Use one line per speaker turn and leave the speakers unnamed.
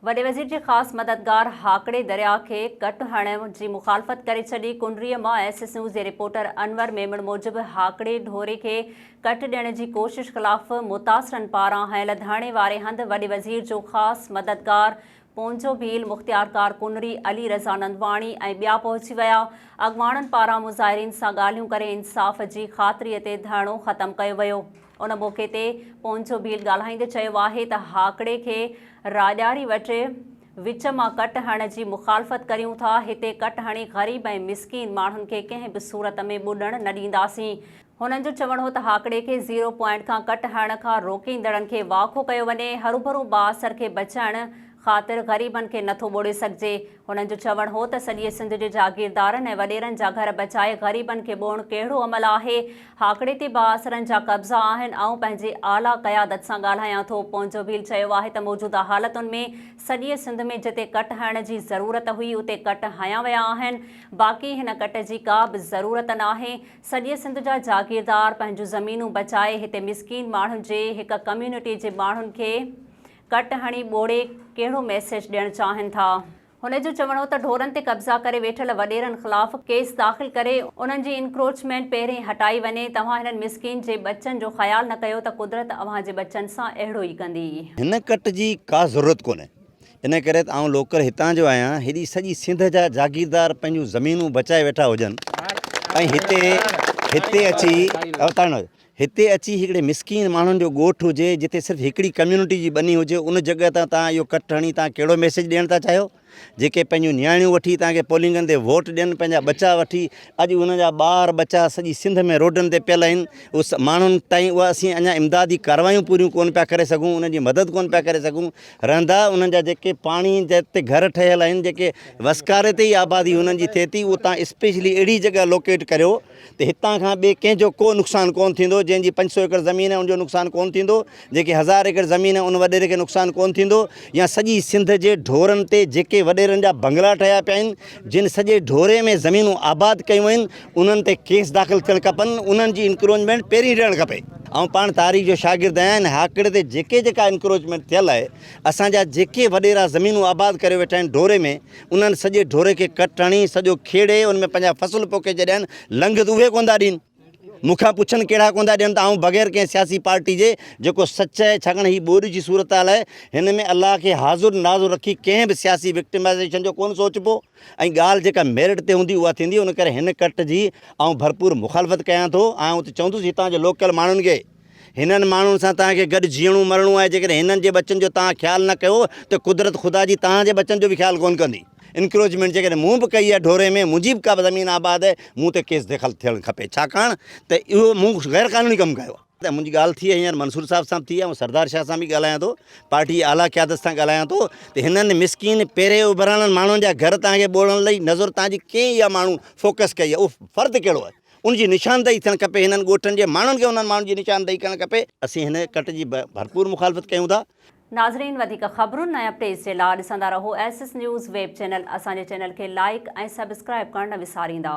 وڏي وزير جي خاص مددگار هاڪڙي درياء کي ڪٽ هڻڻ جي مخالفت ڪري ڇڏي. ڪنريء مان ايس ايس نيوز جي رپورٽر انور ميمڻ موجب هاڪڙي ڍوري کي ڪٽ ڏيڻ جي ڪوشش خلاف متاثرن پاران هنيل ڌرڻي واري هنڌ وڏي وزير جو خاص مددگار پونجو ڀيل، مختيارڪار ڪنري علي رضا نندواڻي ۽ ٻيا پهچي ويا. اڳواڻن پاران مظاهرين سان ڳالهيون ڪري انصاف جي خاطري تي ڌرڻو ختم ڪيو ويو. ان موقعي تي پونجو ڀيل ڳالهائيندي چيو آهي ته هاڪڙي کي راڄاري وٽ وچ مان ڪٽ هڻڻ جي مخالفت ڪريون ٿا، هتي ڪٽ هڻي غريب ۽ مسڪين ماڻهن کي ڪنهن به صورت ۾ ٻڏڻ نه ڏينداسين. هنن جو چوڻ هو ته هاڪڙي کي زيرو پوائنٽ کان ڪٽ هڻڻ کان روڪيندڙن کي واکو ڪيو وڃي، هروڀرو بااثر کي بچائڻ خاطر غريبن کي نٿو ٻوڙي سگهجي. هنن جو چوڻ هو ته سڄيء سنڌ جي جاگيردارن ۽ وڏيرن جا گهر بچائي غريبن کي ٻوڙڻ ڪهڙو عمل آهي؟ هاڪڙي تي بااثرن جا قبضا آهن، آئون پنهنجي اعليٰ قيادت سان ڳالهايان ٿو. پونجو ڀيل چيو آهي ته موجوده حالتن ۾ سڄيء سنڌ ۾ جتي ڪٽ هڻڻ جي ضرورت هئي اتي ڪٽ هنيا ويا آهن، باقي هن ڪٽ جي ڪا به ضرورت ناهي. سڄيء سنڌ جا جاگيردار پنهنجون زمينون بچائي هتي مسڪين ماڻهن جي هڪ ڪميونٽي جي ماڻهن کي ڪٽ هڻي ٻوڙي ڪهڙو ميسيج ڏيڻ چاهين ٿا؟ هن جو چوڻ هو ته ڍورن تي قبضا ڪري ويٺل وڏيرن خلاف ڪيس داخل ڪري انهن جي انڪروچمينٽ پهرين هٽائي وڃي، توهان هنن مسڪين جي ٻچن جو خيال نه ڪيو ته قدرت اوهان جي ٻچن سان اهڙو ئي ڪندي.
هن ڪٽ جي ڪا ضرورت ڪونهي ان ڪري ته آئون لوڪل هتان جو آهيان هيڏي سڄي سنڌ جا جاگيردار پنهنجون زمينون بچائي ويٺا هجن ۽ هتي هتي اچي هتي اچي هڪڙي مسڪين ماڻهن جو ڳوٺ هجي جتي صرف هڪڙي ڪميونٽي جي ٻني هجي ان جڳهه تان توهان اهو ڪٽ هڻي توهان ڪهڙو ميسيج ڏيڻ ٿا چاهيو جيڪي پنهنجون نياڻيون وٺي توهان کي پولنگن تي ووٽ ڏين پنهنجا ٻچا وٺي اڄ انهن جا ٻار ٻچا سڄي سنڌ ۾ روڊن تي پيل آهن اس ماڻهن تائين اها اسين اڃا امدادي ڪاروايون پوريون ڪون پيا ڪري سگهون انهن جي مدد ڪون پيا ڪري سگهون رهندا انهن جا جيڪي پاڻي تي گهر ٺهيل آهن جيڪي وسڪاري تي ئي آبادي انهن جي ٿئي ٿي اهو توهان اسپيشلي اهڙي جڳهه لوڪيٽ ڪريو ته هتان کان ٻئي ڪنهن جو ڪو نقصان ڪونه ٿيندو، جنهن جي 500 ايڪڙ زمين آهي ان جو نقصان ڪونه ٿيندو، جنهن کي هزار ايڪڙ زمين آهي ان وڏيري کي نقصان ڪونه ٿيندو يا سڄي سنڌ جي ڍورن تي جيڪي وڏيرن جا بنگلا ٺهيا پيا آهن، جن سڄي ڍوري ۾ زمينون آباد ڪيون آهن انهن تي ڪيس داخل ٿيڻ کپن، انهن جي انڪروچمينٽ پهرين ڏيڻ کپي. آئون پاڻ تاريخ جو شاگرد آهيان، هن هاڪڙي تي جيڪي جيڪا انڪروچمينٽ ٿيل آهي، اسان جا جيڪي وڏيرا زمينون آباد ڪريو ويٺا آهن ڍوري ۾، انهن سڄي ڍوري کي ڪٽ هڻي سڄو کيڙي ان ۾ پنهنجا فصل پوکي ڇڏيا آهن، لنگهه ته اهي ڪونه ٿا ڏين. مون کان پڇن ڪهڙا ڪونه ٿا ڏين ته آئون بغير ڪنهن سياسي پارٽي جي جيڪو سچ آهي ڇاڪاڻ هي ٻوڏ جي صورتحال آهي هن ۾ الله کي حاضر ناظر رکي ڪنهن به سياسي وڪٽمائيزيشن جو ڪونه سوچبو ۽ ڳالهه جيڪا ميرٽ تي هوندي اها ٿيندي ان ڪري هن ڪٽ جي آئون ڀرپور مخالفت ڪيان ٿو ۽ آئون ته چوندس هتان جي لوڪل ماڻهن کي هنن ماڻهن سان توهان کي گڏ جيئڻو مرڻو آهي، جيڪڏهن هنن جي ٻچن جو توهان خيال نه ڪيو ته قدرت خدا جي توهان جي ٻچن جو به خيال ڪونه ڪندي. انڪروچمينٽ جيڪڏهن مون به ڪئي آهي ڍوري ۾ منهنجي به ڪا به زمين آباد آهي مون تي ڪيس داخل ٿيڻ کپي ڇاڪاڻ ته اهو مون غير قانوني ڪم ڪيو آهي. ته منهنجي ڳالهه ٿي هينئر منصور صاحب سان به ٿي آهي آئون سردار شاهه سان به ڳالهايان ٿو پارٽي جي اعليٰ قيادت سان ڳالهايان ٿو ته هنن مسڪين پيري اڀراڻن ماڻهن جا گهر توهان کي ٻوڙڻ لئي نظر توهان جي ڪئين اها ماڻهو فوڪس ڪئي آهي اهو فرد ڪهڙو آهي ان جي نشاندهي ٿيڻ کپي، هنن ڳوٺن جي ماڻهن کي انهن ماڻهن جي نشاندهي ڪرڻ کپي. اسين هن ڪٽ جي ڀرپور مخالفت ڪيون ٿا.
ناظرين وڌيڪ خبرن ۽ اپڊيٽس جي لا ڏسندا رهو S S news web channel اسان جي چينل کي لائيڪ ۽ سبسڪرائيب ڪرڻ نه وساريندا.